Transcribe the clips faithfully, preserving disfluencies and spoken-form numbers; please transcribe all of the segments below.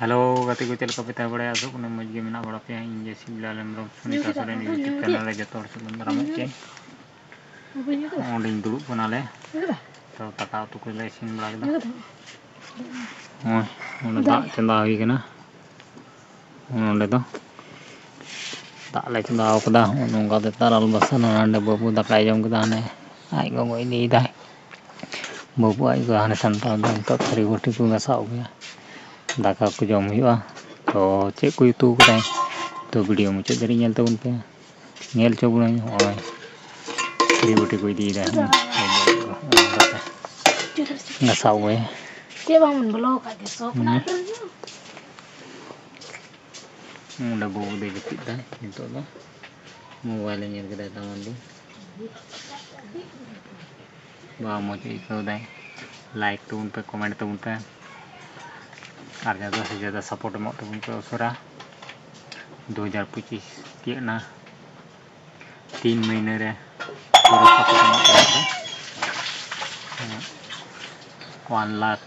Hello ᱜᱟᱛᱮ ᱠᱚ, ᱪᱮᱫ ᱞᱮᱠᱟ ᱯᱮ ᱛᱟᱦᱮᱸ ᱵᱟᱲᱟᱭᱟ? ᱟᱥᱚᱜ ᱠᱟᱹᱱᱟᱹᱧ ᱢᱚᱡᱽ ᱜᱮ ᱢᱮᱱᱟᱜ ᱵᱟᱲᱟ ᱯᱮᱭᱟ᱾ ᱤᱧ ᱜᱮ ᱥᱤᱵᱞᱟᱞ ᱦᱮᱢᱵᱨᱚᱢ, ᱥᱩᱱᱤᱛᱟ ᱥᱚᱨᱮᱱ YouTube channel ᱨᱮ ᱡᱚᱛᱚ ᱦᱚᱲ ᱥᱟᱞᱟᱜ ᱫᱟᱨᱟᱢᱚᱜ ᱠᱮᱫ᱾ ᱚᱸᱰᱮᱧ ᱫᱩᱲᱩᱵ ᱠᱟᱱᱟᱞᱮ᱾ ᱛᱚ ᱫᱟᱠᱟ ᱩᱛᱩ ᱠᱚᱞᱮ ᱤᱥᱤᱱ ᱵᱟᱲᱟ ᱠᱮᱫᱟ᱾ ᱱᱚᱜᱼᱚᱭ ᱚᱸᱰᱮ ᱫᱟᱜ ᱪᱚᱸᱫᱟ ᱦᱩᱭ ᱠᱟᱱᱟ᱾ ᱱᱚᱸᱰᱮ ᱫᱚ ᱫᱟᱜ ᱞᱮ ᱪᱚᱸᱫᱟ ᱟᱠᱟᱫᱟ᱾ ᱱᱚᱜᱼᱚ ᱱᱚᱝᱠᱟ ᱛᱮ ᱛᱟᱨᱟᱞ ᱵᱟᱥᱟᱱ᱾ ᱦᱟᱸᱰᱮ ᱵᱟᱹᱵᱩ ᱫᱟᱠᱟᱭ ᱡᱚᱢ ᱠᱮᱫᱟ, ᱦᱟᱱᱮ ᱟᱡ ᱜᱚᱜᱚ ᱤᱫᱤᱭᱮᱫᱟᱭ᱾ ᱵᱟᱹᱵᱩ ᱟᱡ ᱜᱚᱜᱚ ᱦᱟᱱᱮ ᱥᱟᱱᱛᱟᱲ ᱫᱚ ᱱᱤᱛᱚᱜ ᱛᱷᱟᱹᱨᱤ ᱵᱟᱹᱴᱤ ᱠᱚ ᱜᱷᱟᱥᱟᱣ ᱟᱹᱜᱩᱭᱟ, ᱫᱟᱠᱟ ᱠᱚ ᱡᱚᱢ ᱦᱩᱭᱩᱜᱼᱟ᱾ ᱛᱚ ᱪᱮᱫ ᱠᱚ ᱩᱛᱩ ᱠᱟᱫᱟᱭ, ᱛᱚ ᱵᱷᱤᱰᱤᱭᱳ ᱢᱩᱪᱟᱹᱫ ᱫᱷᱟᱹᱨᱤᱡ ᱧᱮᱞ ᱛᱟᱵᱚᱱ ᱯᱮ᱾ ᱧᱮᱞ ᱦᱚᱪᱚ ᱵᱚᱱᱟᱹᱧ, ᱱᱚᱜᱼᱚᱭ ᱛᱷᱟᱹᱨᱤ ᱵᱟᱹᱴᱤ ᱠᱚ ᱤᱫᱤᱭᱮᱫᱟ᱾ ᱦᱮᱸ, ᱜᱷᱟᱥᱟᱣ ᱟᱹᱜᱩᱭᱟ᱾ ᱪᱮᱫ ᱵᱟᱝ ᱵᱚᱱ ᱵᱚᱞᱚ ᱟᱠᱟᱫ ᱜᱮ, ᱥᱚ ᱠᱟᱱᱟ᱾ ᱦᱩᱸ᱾ ᱚᱸᱰᱮ ᱵᱟᱹᱵᱩ ᱫᱚᱭ ᱡᱟᱹᱯᱤᱫ ᱫᱟᱭ ᱱᱤᱛᱚᱜ ᱫᱚ, ᱢᱳᱵᱟᱭᱤᱞ ᱮ ᱧᱮᱞ ᱠᱮᱫᱟᱭ ᱛᱟᱢᱟᱱ ᱫᱤᱱ᱾ ᱵᱟ ᱢᱚᱡᱽ ᱟᱹᱭᱠᱟᱹᱣ ᱫᱟᱭ᱾ ᱞᱟᱭᱤᱠ ᱛᱟᱵᱚᱱ ᱯᱮ, ᱠᱚᱢᱮᱱᱴ ᱛᱟᱵᱚᱱ ᱯᱮ, ᱟᱨ ᱡᱟᱫᱟ ᱥᱮ ᱡᱟᱫᱟ ᱥᱟᱯᱳᱨᱴ ᱮᱢᱚᱜ ᱛᱟᱵᱚᱱ ᱯᱮ᱾ ᱩᱥᱟᱹᱨᱟ ᱫᱩ ᱦᱟᱡᱟᱨ ᱯᱚᱸᱪᱤᱥ ᱛᱤᱭᱟᱹᱜ ᱮᱱᱟ, ᱛᱤᱱ ᱢᱟᱹᱦᱱᱟᱹ ᱨᱮ ᱯᱩᱨᱟᱹ ᱥᱟᱯᱳᱨᱴ ᱮᱢᱚᱜ ᱛᱟᱵᱚᱱ ᱯᱮ᱾ ᱚᱣᱟᱱ ᱞᱟᱠᱷ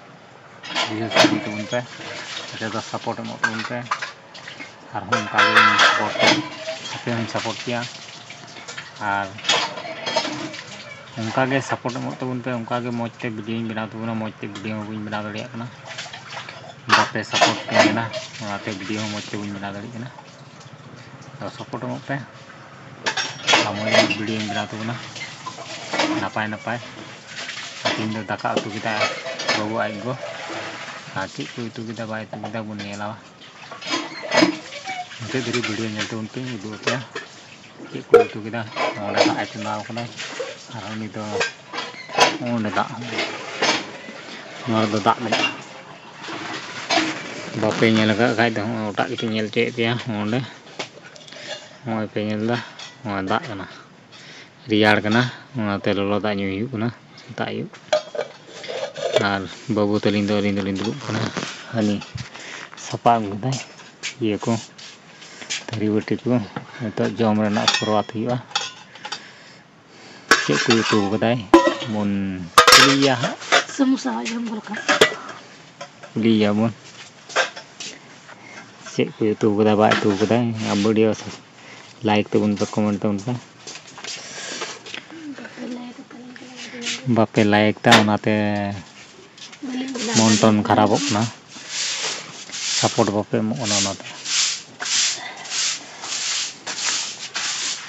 ᱵᱷᱤᱭᱩᱡᱽ ᱤᱫᱤ ᱛᱟᱵᱚᱱ ᱯᱮ, ᱡᱟᱫᱟ ᱥᱟᱯᱳᱨᱴ ᱮᱢᱚᱜ ᱛᱟᱵᱚᱱ ᱯᱮ᱾ ᱟᱨᱦᱚᱸ ᱚᱱᱠᱟ ᱜᱮ ᱥᱟᱯᱳᱨᱴ, ᱟᱯᱮ ᱦᱚᱸᱧ ᱥᱟᱯᱳᱨᱴ ᱯᱮᱭᱟ᱾ ᱟᱨ ᱚᱱᱠᱟ ᱜᱮ ᱥᱟᱯᱳᱨᱴ ᱮᱢᱚᱜ ᱛᱟᱵᱚᱱ ᱯᱮ, ᱚᱱᱠᱟ ᱜᱮ ᱢᱚᱡᱽ ᱛᱮ ᱵᱷᱤᱰᱤᱭᱳᱧ ᱵᱮᱱᱟᱣ ᱛᱟᱵᱚᱱᱟ᱾ ᱢᱚᱡᱽ ᱛᱮ ᱵᱷᱤᱰᱤᱭᱳ ᱦᱚᱸ ᱵᱟᱹᱧ ᱵᱮᱱᱟᱣ ᱫᱟᱲᱮᱭᱟᱜ ᱠᱟᱱᱟ, ᱵᱟᱯᱮ ᱥᱟᱯᱳᱨᱴ ᱯᱮ ᱢᱮᱱᱟ, ᱚᱱᱟᱛᱮ ᱵᱷᱤᱰᱤᱭᱳ ᱦᱚᱸ ᱢᱚᱡᱽ ᱛᱮ ᱵᱟᱹᱧ ᱵᱮᱱᱟᱣ ᱫᱟᱲᱮᱭᱟᱜ ᱠᱟᱱᱟ᱾ ᱛᱚ ᱥᱟᱯᱳᱨᱴ ᱮᱢᱚᱜ ᱯᱮ, ᱟᱨ ᱢᱚᱡᱽ ᱢᱚᱡᱽ ᱵᱷᱤᱰᱤᱭᱳᱧ ᱵᱮᱱᱟᱣ ᱛᱟᱵᱚᱱᱟ ᱱᱟᱯᱟᱭ ᱱᱟᱯᱟᱭ᱾ ᱟᱨ ᱛᱮᱦᱮᱧ ᱫᱚ ᱫᱟᱠᱟ ᱩᱛᱩ ᱠᱮᱫᱟ ᱵᱟᱹᱵᱩ ᱟᱡ ᱜᱚ, ᱟᱨ ᱪᱮᱫ ᱠᱚ ᱩᱛᱩ ᱠᱮᱫᱟ ᱵᱟᱭ ᱩᱛᱩ ᱠᱮᱫᱟ ᱵᱚᱱ ᱧᱮᱞᱟ᱾ ᱢᱩᱪᱟᱹᱫ ᱫᱷᱟᱹᱨᱤᱡ ᱵᱷᱤᱰᱤᱭᱳ ᱧᱮᱞ ᱛᱟᱵᱚᱱ ᱯᱮ, ᱩᱫᱩᱜ ᱟᱯᱮᱭᱟ ᱪᱮᱫ ᱠᱚ ᱩᱛᱩ ᱠᱮᱫᱟ᱾ ᱱᱚᱰᱮ ᱫᱟᱜ ᱮ ᱪᱚᱸᱫᱟ ᱟᱠᱟᱫᱟ, ᱟᱨ ᱩᱱᱤ ᱫᱚ ᱚᱸᱰᱮ ᱫᱟᱜ, ᱱᱚᱣᱟ ᱨᱮᱫᱚ ᱫᱟᱜ ᱢᱮᱱᱟᱜᱼᱟ᱾ ᱵᱟᱯᱮ ᱧᱮᱞ ᱟᱠᱟᱫ ᱠᱷᱟᱡ ᱫᱚ ᱦᱚᱸᱜᱼᱚᱭ ᱚᱴᱟᱜ ᱠᱟᱛᱮᱧ ᱧᱮᱞ ᱦᱚᱪᱚᱭᱮᱫ ᱯᱮᱭᱟ᱾ ᱱᱚᱰᱮ ᱱᱚᱜᱼᱚᱭ ᱯᱮ ᱧᱮᱞ ᱮᱫᱟ, ᱱᱚᱣᱟ ᱫᱟᱜ ᱠᱟᱱᱟ, ᱨᱮᱭᱟᱲ ᱠᱟᱱᱟ, ᱚᱱᱟᱛᱮ ᱞᱚᱞᱚ ᱫᱟᱜ ᱧᱩᱭ ᱦᱩᱭᱩᱜ ᱠᱟᱱᱟ ᱥᱮᱛᱟᱜ ᱟᱹᱭᱩᱵ᱾ ᱟᱨ ᱵᱟᱹᱵᱩ ᱛᱟᱹᱞᱤᱧ ᱫᱚ, ᱟᱹᱞᱤᱧ ᱫᱚᱞᱤᱧ ᱫᱩᱲᱩᱵ ᱠᱟᱱᱟ, ᱦᱟᱹᱱᱤ ᱥᱟᱯᱟ ᱟᱹᱜᱩ ᱠᱮᱫᱟᱭ ᱤᱭᱟᱹ ᱠᱚ, ᱛᱷᱟᱹᱨᱤ ᱵᱟᱹᱴᱤ ᱠᱚ᱾ ᱱᱤᱛᱚᱜ ᱡᱚᱢ ᱨᱮᱱᱟᱜ ᱥᱩᱨᱩᱣᱟᱛ ᱦᱩᱭᱩᱜᱼᱟ᱾ ᱪᱮᱫ ᱠᱚ ᱩᱛᱩ ᱠᱟᱫᱟᱭ ᱵᱚᱱ ᱠᱩᱞᱤᱭᱮᱭᱟ ᱦᱟᱸᱜ᱾ ᱥᱟᱢᱳᱥᱟ ᱡᱚᱢ ᱫᱚᱨᱠᱟᱨ᱾ ᱠᱩᱞᱤᱭᱮᱭᱟ ᱵᱚᱱ᱾ ᱪᱮᱫ ᱠᱚ ᱩᱛᱩ ᱠᱟᱫᱟ, ᱵᱟᱭ ᱩᱛᱩ ᱠᱟᱫᱟ, ᱟᱵᱚ video like ᱛᱟᱵᱚᱱ ᱯᱮ, comment ᱛᱟᱵᱚᱱ ᱯᱮ᱾ ᱵᱟᱯᱮ like ᱫᱟ, ᱚᱱᱟᱛᱮ ᱢᱚᱱ ᱴᱚᱱ ᱠᱷᱟᱨᱟᱯᱚᱜ ᱠᱟᱱᱟ, support ᱵᱟᱯᱮ ᱮᱢᱚᱜ ᱠᱟᱱᱟ, ᱚᱱᱟᱛᱮ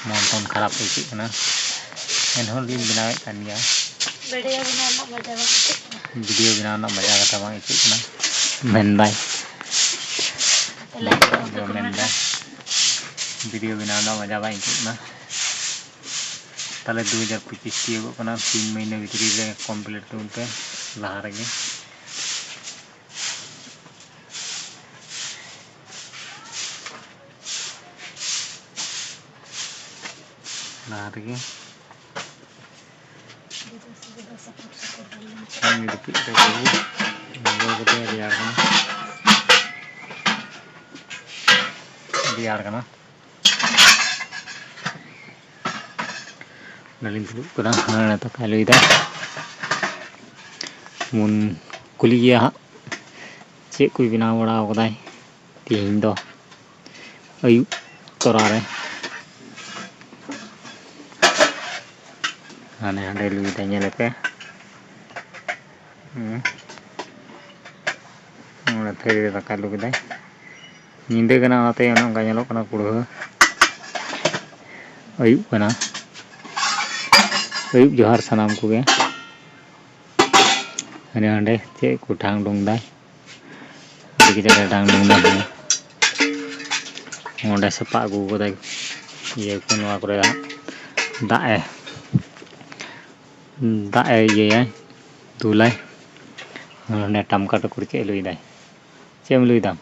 ᱢᱚᱱ ᱴᱚᱱ ᱠᱷᱟᱨᱟᱯ ᱟᱹᱭᱠᱟᱹᱜ ᱠᱟᱱᱟ᱾ ᱮᱱᱦᱚᱸ ᱞᱤᱧ ᱵᱮᱱᱟᱣᱮᱫ ᱠᱟᱱ ᱜᱮᱭᱟ᱾ ᱵᱷᱤᱰᱤᱭᱳ ᱵᱮᱱᱟᱣ ᱨᱮᱱᱟᱜ ᱢᱚᱡᱟ ᱵᱟᱝ ᱟᱹᱭᱠᱟᱹᱜ ᱠᱟᱱᱟ᱾ ᱵᱷᱤᱰᱤᱭᱳ ᱵᱮᱱᱟᱣ ᱨᱮᱱᱟᱜ ᱢᱚᱡᱟ ᱠᱟᱛᱷᱟ ᱵᱟᱝ ᱟᱹᱭᱠᱟᱹᱜ ᱠᱟᱱᱟ, ᱢᱮᱱᱫᱟᱭ᱾ ᱵᱷᱤᱰᱤᱭᱳ ᱵᱮᱱᱟᱣ ᱨᱮᱱᱟᱜ ᱢᱚᱡᱟ ᱵᱟᱝ ᱟᱹᱭᱠᱟᱹᱜ ᱠᱟᱱᱟ᱾ ᱛᱟᱦᱞᱮ ᱫᱩ ᱦᱟᱡᱟᱨ ᱯᱚᱸᱪᱤᱥ ᱛᱤᱭᱳᱜᱚᱜ ᱠᱟᱱᱟ, ᱛᱤᱱ ᱢᱟᱹᱦᱱᱟᱹ ᱵᱷᱤᱛᱨᱤ ᱨᱮ complete ᱛᱟᱵᱚᱱ ᱯᱮ ᱞᱟᱦᱟ ᱨᱮᱜᱮ᱾ ᱞᱟᱦᱟ ᱨᱮᱜᱮ᱾ ᱟᱨ ᱢᱤᱫ ᱴᱤᱡ ᱫᱚ ᱵᱟᱹᱵᱩ, ᱱᱚᱣᱟ ᱠᱚᱫᱚ ᱨᱮᱭᱟᱲ ᱠᱟᱱᱟ᱾ ᱨᱮᱭᱟᱲ ᱠᱟᱱᱟ᱾ ᱱᱚᱰᱮᱞᱤᱧ ᱫᱩᱲᱩᱵ ᱠᱟᱱᱟ, ᱦᱟᱱᱟ ᱱᱟᱛᱮ ᱠᱷᱟᱹᱞᱤᱭᱮᱫᱟ᱾ ᱵᱚᱱ ᱠᱩᱞᱤᱭᱮᱭᱟ ᱦᱟᱸᱜ, ᱪᱮᱫ ᱠᱚᱭ ᱵᱮᱱᱟᱣ ᱵᱟᱲᱟ ᱟᱠᱟᱫᱟᱭ ᱛᱮᱦᱮᱧ ᱫᱚ ᱟᱹᱭᱩᱵ ᱛᱚᱨᱟ ᱨᱮ᱾ ᱦᱟᱱᱮ ᱦᱟᱸᱰᱮ ᱞᱩᱭᱫᱟᱭ, ᱧᱮᱞᱮᱯᱮ᱾ ᱦᱩᱸ᱾ ᱚᱸᱰᱮ ᱛᱷᱟᱹᱨᱤ ᱨᱮ ᱫᱟᱠᱟᱭ ᱞᱩ ᱠᱮᱫᱟᱭ᱾ ᱧᱤᱫᱟᱹ ᱠᱟᱱᱟ, ᱚᱱᱟᱛᱮ ᱚᱱᱮ ᱚᱱᱠᱟ ᱧᱮᱞᱚᱜ ᱠᱟᱱᱟ ᱠᱩᱲᱦᱟᱹ᱾ ᱟᱹᱭᱩᱵ ᱠᱟᱱᱟ᱾ ᱟᱹᱭᱩᱵ ᱡᱚᱦᱟᱨ ᱥᱟᱱᱟᱢ ᱠᱚᱜᱮ᱾ ᱦᱟᱱᱮ ᱦᱟᱸᱰᱮ ᱪᱮᱫ ᱠᱚ ᱰᱷᱟᱝ ᱰᱷᱩᱝ ᱫᱟᱭ᱾ ᱟᱹᱰᱤ ᱠᱟᱡᱟᱠ ᱮ ᱰᱷᱟᱝ ᱰᱷᱩᱝ ᱫᱟ᱾ ᱚᱸᱰᱮ ᱥᱟᱯᱟ ᱟᱹᱜᱩ ᱠᱟᱫᱟᱭ ᱤᱭᱟᱹ ᱠᱚ, ᱱᱚᱣᱟ ᱠᱚᱨᱮ ᱦᱟᱸᱜ ᱫᱟᱜ ᱮ, ᱫᱟᱜ ᱮ ᱤᱭᱟᱹᱭᱟᱭ, ᱫᱩᱞᱟᱭ᱾ ᱚᱸᱰᱮ ᱴᱟᱢᱠᱟ ᱴᱩᱠᱩᱨ ᱪᱮᱫ ᱮ ᱞᱩᱭᱫᱟᱭ? ᱪᱮᱫ ᱮᱢ ᱞᱩᱭᱫᱟᱢ?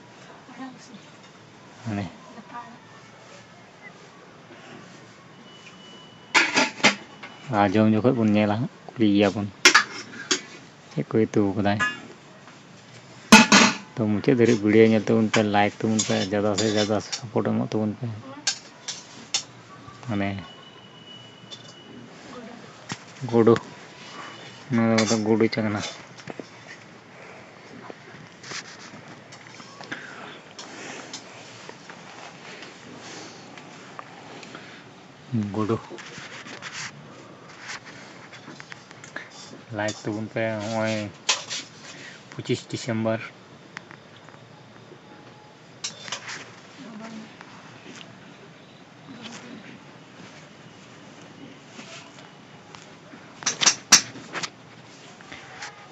ᱦᱟᱱᱮ᱾ ᱟᱨ ᱡᱚᱢ ᱡᱚᱠᱷᱚᱡ ᱵᱚᱱ ᱧᱮᱞᱟ ᱦᱟᱸᱜ, ᱠᱩᱞᱤᱭᱮᱭᱟ ᱵᱚᱱ ᱪᱮᱫ ᱠᱚᱭ ᱩᱛᱩ ᱠᱟᱫᱟᱭ᱾ ᱛᱚ ᱢᱩᱪᱟᱹᱫ ᱫᱷᱟᱹᱨᱤᱡ video ᱧᱮᱞ ᱛᱟᱵᱚᱱ ᱯᱮ, like ᱛᱟᱵᱚᱱ ᱯᱮ, ᱡᱟᱫᱟ ᱥᱮ ᱡᱟᱫᱟ support ᱮᱢᱚᱜ ᱛᱟᱵᱚᱱ ᱯᱮ᱾ ᱢᱟᱱᱮ ᱜᱩᱰᱩ, ᱱᱚᱣᱟ ᱫᱚ ᱜᱩᱰᱩ ᱪᱟᱸᱜᱽᱱᱟ᱾ ᱜᱩᱰᱩ᱾ ᱞᱟᱭᱤᱠ ᱛᱟᱵᱚᱱ ᱯᱮ᱾ ᱱᱚᱜᱼᱚᱭ ᱯᱚᱸᱪᱤᱥ ᱰᱤᱥᱮᱢᱵᱚᱨ᱾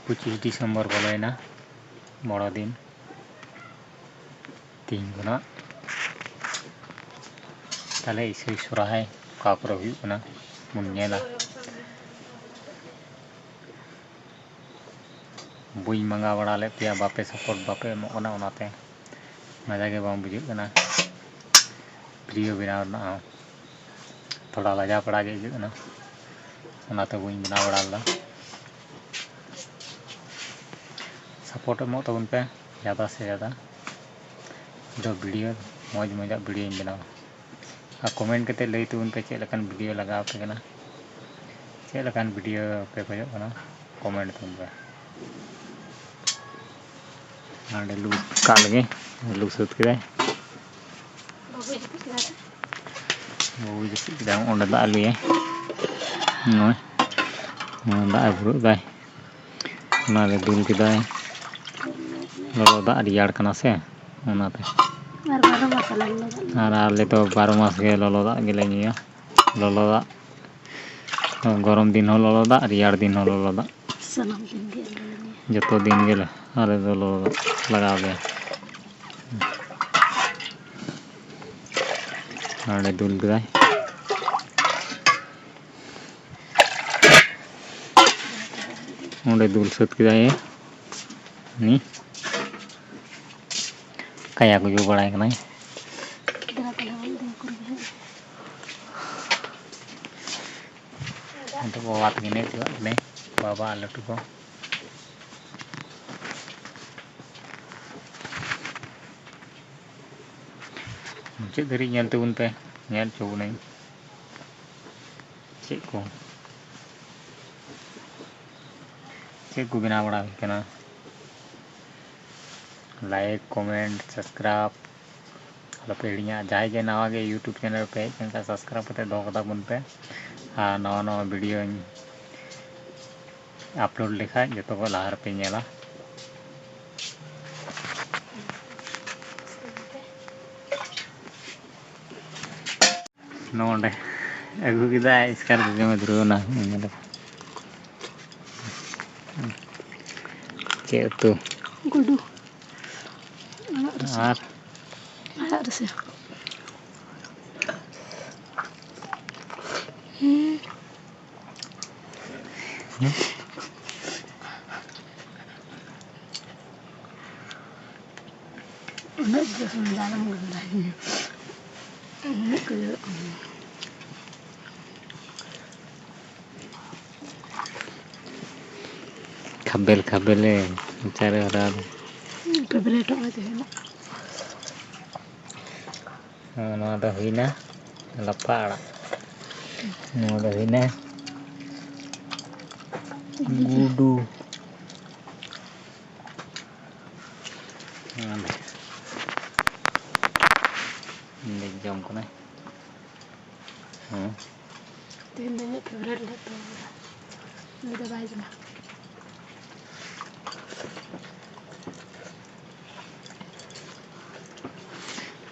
ᱯᱚᱸᱪᱤᱥ ᱰᱤᱥᱮᱢᱵᱚᱨ ᱵᱚᱞᱚᱭᱮᱱᱟ, ᱵᱚᱲᱚ ᱫᱤᱱ᱾ ᱛᱤᱦᱤᱧ ᱠᱷᱚᱱᱟᱜ ᱛᱟᱦᱞᱮ ᱤᱥᱟᱹᱭ ᱥᱚᱨᱦᱟᱭ ᱚᱠᱟ ᱠᱚᱨᱮ ᱦᱩᱭᱩᱜ ᱠᱟᱱᱟ ᱵᱚᱱ ᱧᱮᱞᱟ᱾ ᱵᱟᱹᱧ ᱢᱟᱸᱜᱟᱣ ᱵᱟᱲᱟ ᱞᱮᱫ ᱯᱮᱭᱟ, ᱵᱟᱯᱮ ᱥᱟᱯᱳᱨᱴ, ᱵᱟᱯᱮ ᱮᱢᱚᱜ ᱠᱟᱱᱟ, ᱚᱱᱟᱛᱮ ᱢᱟᱡᱟ ᱜᱮ ᱵᱟᱝ ᱵᱩᱡᱷᱟᱹᱜ ᱠᱟᱱᱟ ᱵᱷᱤᱰᱤᱭᱳ ᱵᱮᱱᱟᱣ ᱨᱮᱱᱟᱜ ᱦᱚᱸ᱾ ᱛᱷᱚᱲᱟ ᱞᱟᱡᱟᱣ ᱯᱟᱲᱟ ᱜᱮ ᱟᱹᱭᱠᱟᱹᱜ ᱠᱟᱱᱟ, ᱚᱱᱟᱛᱮ ᱵᱟᱹᱧ ᱵᱮᱱᱟᱣ ᱵᱟᱲᱟ ᱞᱮᱫᱟ᱾ ᱥᱟᱯᱳᱨᱴ ᱮᱢᱚᱜ ᱛᱟᱵᱚᱱ ᱯᱮ ᱡᱟᱫᱟ ᱥᱮ ᱡᱟᱫᱟ, ᱫᱚ ᱵᱷᱤᱰᱤᱭᱳ, ᱢᱚᱡᱽ ᱢᱚᱡᱟᱜ ᱵᱷᱤᱰᱤᱭᱳᱧ ᱵᱮᱱᱟᱣᱟ᱾ ᱟᱨ ᱠᱚᱢᱮᱱᱴ ᱠᱟᱛᱮ ᱞᱟᱹᱭ ᱛᱟᱵᱚᱱ ᱯᱮ ᱪᱮᱫ ᱞᱮᱠᱟᱱ ᱵᱷᱤᱰᱤᱭᱳ ᱞᱟᱜᱟᱣ ᱟᱯᱮ ᱠᱟᱱᱟ, ᱪᱮᱫ ᱞᱮᱠᱟᱱ ᱵᱷᱤᱰᱤᱭᱳ ᱯᱮ ᱠᱷᱚᱡᱚᱜ ᱠᱟᱱᱟ, ᱠᱚᱢᱮᱱᱴ ᱛᱟᱵᱚᱱ ᱯᱮ᱾ ᱦᱟᱸᱰᱮ ᱞᱩ ᱠᱟᱜ ᱞᱮᱜᱮ, ᱞᱩ ᱥᱟᱹᱛ ᱠᱮᱫᱟᱭ᱾ ᱵᱟᱹᱵᱩᱭ ᱡᱟᱹᱯᱤᱫ ᱠᱮᱫᱟ᱾ ᱵᱟᱹᱵᱩᱭ ᱡᱟᱹᱯᱤᱫ ᱠᱮᱫᱟ, ᱚᱸᱰᱮ ᱫᱟᱜ ᱮ ᱞᱩᱭᱟ᱾ ᱱᱚᱜᱼᱚᱭ, ᱱᱚᱜᱼᱚᱭ ᱫᱟᱜ ᱮ ᱵᱷᱩᱲᱟᱹᱜ ᱫᱟᱭ᱾ ᱚᱱᱟᱨᱮ ᱫᱩᱞ ᱠᱮᱫᱟᱭ᱾ ᱞᱚᱞᱚ ᱫᱟᱜ ᱨᱮᱭᱟᱲ ᱠᱟᱱᱟ ᱥᱮ, ᱚᱱᱟᱛᱮ᱾ ᱟᱨ ᱵᱟᱨᱚ ᱢᱟᱥ ᱟᱞᱮ ᱞᱚᱞᱚ ᱫᱟᱜ ᱞᱮ ᱟᱨ ᱟᱞᱮ ᱫᱚ ᱵᱟᱨᱚ ᱢᱟᱥ ᱜᱮ ᱞᱚᱞᱚ ᱫᱟᱜ ᱜᱮᱞᱮ ᱧᱩᱭᱟ᱾ ᱞᱚᱞᱚ ᱫᱟᱜ, ᱜᱚᱨᱚᱢ ᱫᱤᱱ ᱦᱚᱸ ᱞᱚᱞᱚ ᱫᱟᱜ, ᱨᱮᱭᱟᱲ ᱫᱤᱱ ᱦᱚᱸ ᱞᱚᱞᱚ ᱫᱟᱜ᱾ ᱥᱟᱱᱟᱢ ᱫᱤᱱ ᱜᱮ ᱟᱞᱮ ᱞᱮ ᱧᱩᱭᱟ᱾ ᱡᱚᱛᱚ ᱫᱤᱱ ᱜᱮ ᱟᱞᱮ ᱫᱚ ᱞᱚᱞᱚ ᱫᱟᱜ ᱞᱟᱜᱟᱣ ᱞᱮᱭᱟ᱾ ᱱᱚᱸᱰᱮ ᱫᱩᱞ ᱠᱮᱫᱟᱭ᱾ ᱚᱸᱰᱮ ᱫᱩᱞ ᱥᱟᱹᱛ ᱠᱮᱫᱟᱭ ᱩᱱᱤ᱾ ᱠᱟᱭᱟ ᱠᱚ ᱡᱚ ᱵᱟᱲᱟᱭ ᱠᱟᱱᱟᱭ᱾ ᱱᱤᱛᱚᱜ ᱵᱟᱵᱟ ᱛᱟᱹᱠᱤᱱ ᱮᱱᱮᱡ ᱦᱚᱪᱚᱣᱟᱜ ᱠᱤᱱᱟᱹᱭ, ᱵᱟᱵᱟ ᱟᱨ ᱞᱟᱹᱴᱩ ᱠᱚ᱾ ᱢᱩᱪᱟᱹᱫ ᱫᱷᱟᱹᱨᱤᱡ ᱧᱮᱞ ᱛᱟᱵᱚᱱ ᱯᱮ, ᱧᱮᱞ ᱦᱚᱪᱚ ᱵᱚᱱᱟᱹᱧ ᱪᱮᱫ ᱠᱚ, ᱪᱮᱫ ᱠᱚ ᱵᱮᱱᱟᱣ ᱵᱟᱲᱟ ᱦᱩᱭ ᱠᱟᱱᱟ᱾ ᱞᱟᱭᱤᱠ, ᱠᱚᱢᱮᱱᱴ, ᱥᱟᱵᱥᱠᱨᱟᱭᱤᱵᱽ ᱟᱞᱚᱯᱮ ᱦᱤᱲᱤᱧᱟ᱾ ᱡᱟᱦᱟᱸᱭ ᱜᱮ ᱱᱟᱣᱟ ᱜᱮ YouTube channel ᱨᱮᱯᱮ ᱦᱮᱡ ᱞᱮᱱᱠᱷᱟᱱ subscribe ᱠᱟᱛᱮ ᱫᱚᱦᱚ ᱠᱟᱛᱟ ᱵᱚᱱ ᱯᱮ, ᱟᱨ ᱱᱟᱣᱟ ᱱᱟᱣᱟ videoᱧ upload ᱞᱮᱠᱷᱟᱡ ᱡᱚᱛᱚ ᱠᱷᱚᱱ ᱞᱟᱦᱟ ᱨᱮᱯᱮ ᱧᱮᱞᱟ᱾ ᱱᱚᱰᱮ ᱟᱹᱜᱩ ᱠᱮᱫᱟᱭ, ᱮᱥᱠᱟᱨ ᱜᱮ ᱡᱚᱢᱮ ᱫᱷᱩᱨᱟᱹᱣ ᱮᱱᱟ᱾ ᱧᱮᱞ ᱪᱮᱫ ᱩᱛᱩ? ᱜᱩᱰᱩ᱾ ᱟᱲᱟᱜ ᱨᱟᱥᱮ᱾ ᱟᱨ ᱟᱲᱟᱜ ᱨᱟᱥᱮ᱾ ᱦᱮᱸ᱾ ᱩᱱᱟᱹᱜ ᱡᱳᱨ ᱥᱚᱸᱫᱷᱟᱲ ᱮᱢ ᱜᱚᱫᱟ᱾ ᱩᱱᱟᱹᱜ ᱠᱚ ᱡᱚᱨᱚᱜ ᱠᱟᱱᱟ᱾ ᱠᱷᱟᱵᱮᱞ ᱠᱷᱟᱵᱮᱞᱮ ᱢᱚᱪᱟᱨᱮ ᱦᱚᱨᱟᱣ ᱫᱟ᱾ ᱯᱷᱮᱵᱟᱨᱮᱴᱚᱜ ᱢᱮ ᱛᱮᱦᱮᱧ᱾ ᱦᱮᱸ, ᱱᱚᱣᱟ ᱫᱚ ᱦᱩᱭᱱᱟ ᱞᱟᱯᱷᱟ ᱟᱲᱟᱜ᱾ ᱱᱚᱣᱟ ᱫᱚ ᱦᱩᱭᱱᱟ ᱜᱩᱰᱩ᱾ ᱦᱮᱸ, ᱞᱮ ᱡᱚᱢ ᱠᱟᱱᱟ᱾ ᱦᱮᱸ᱾ ᱛᱮᱦᱮᱧ ᱫᱚ ᱤᱧᱟᱹᱜ ᱯᱷᱮᱵᱟᱨᱮᱴ ᱞᱮ ᱩᱛᱩ ᱠᱟᱫᱟ᱾ ᱩᱱᱤ ᱫᱚ ᱵᱟᱭ ᱡᱚᱢᱟ᱾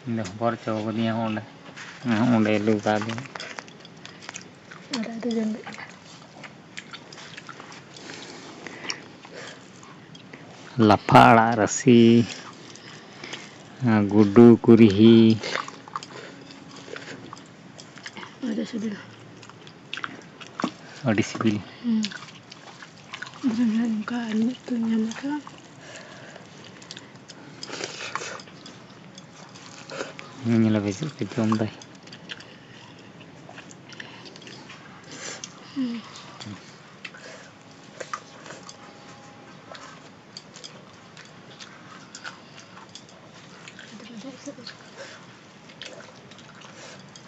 ᱤᱧ ᱫᱚ ᱦᱚᱵᱚᱨ ᱦᱚᱪᱚ ᱠᱟᱫᱤᱧᱟ ᱚᱸᱰᱮ᱾ ᱚᱸᱰᱮ ᱞᱩ ᱠᱟᱫᱤᱧ᱾ ᱟᱨ ᱟᱹᱰᱤ ᱡᱚᱢ ᱞᱮᱫ ᱜᱮᱭᱟ᱾ ᱞᱟᱯᱷᱟ ᱟᱲᱟᱜ ᱨᱟᱥᱮ, ᱜᱩᱰᱩ ᱠᱩᱨᱦᱤ᱾ ᱟᱹᱰᱤ ᱥᱤᱵᱤᱞ᱾ ᱟᱹᱰᱤ ᱥᱤᱵᱤᱞ᱾ ᱦᱩᱸ᱾ ᱱᱚᱝᱠᱟ ᱟᱨ ᱢᱤᱫ ᱩᱛᱩ ᱧᱟᱢ ᱞᱮᱠᱷᱟᱱ᱾ ᱧᱮᱞ ᱟᱯᱮ ᱪᱮᱫ ᱞᱮᱠᱟ ᱡᱚᱢ ᱫᱟᱭ᱾ ᱦᱩᱸ᱾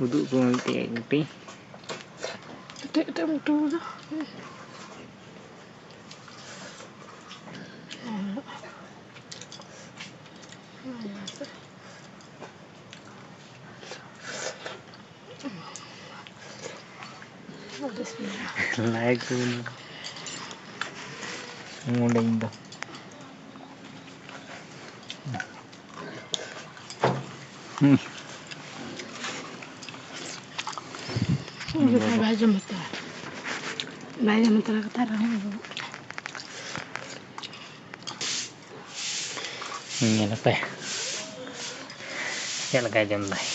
ᱩᱫᱩᱜ ᱠᱚ ᱢᱤᱫᱴᱮᱡ ᱜᱩᱴᱤ᱾ ᱠᱟᱹᱴᱤᱡ ᱠᱟᱹᱴᱤᱡ ᱮᱢ ᱩᱴᱩ ᱠᱟᱫᱟ᱾ ᱞᱟᱭᱤᱠ ᱠᱚᱵᱤᱱ ᱱᱚᱰᱮ ᱤᱧ ᱫᱚ᱾ ᱦᱩᱸ᱾ ᱵᱟᱭ ᱡᱚᱢ ᱦᱟᱛᱟᱲᱟ᱾ ᱵᱟᱭ ᱡᱚᱢ ᱦᱟᱛᱟᱲᱟ ᱠᱟᱛᱷᱟ ᱨᱮᱦᱚᱸ᱾ ᱧᱮᱞ ᱯᱮ ᱪᱮᱫ ᱞᱮᱠᱟᱭ ᱡᱚᱢ ᱫᱟᱭ᱾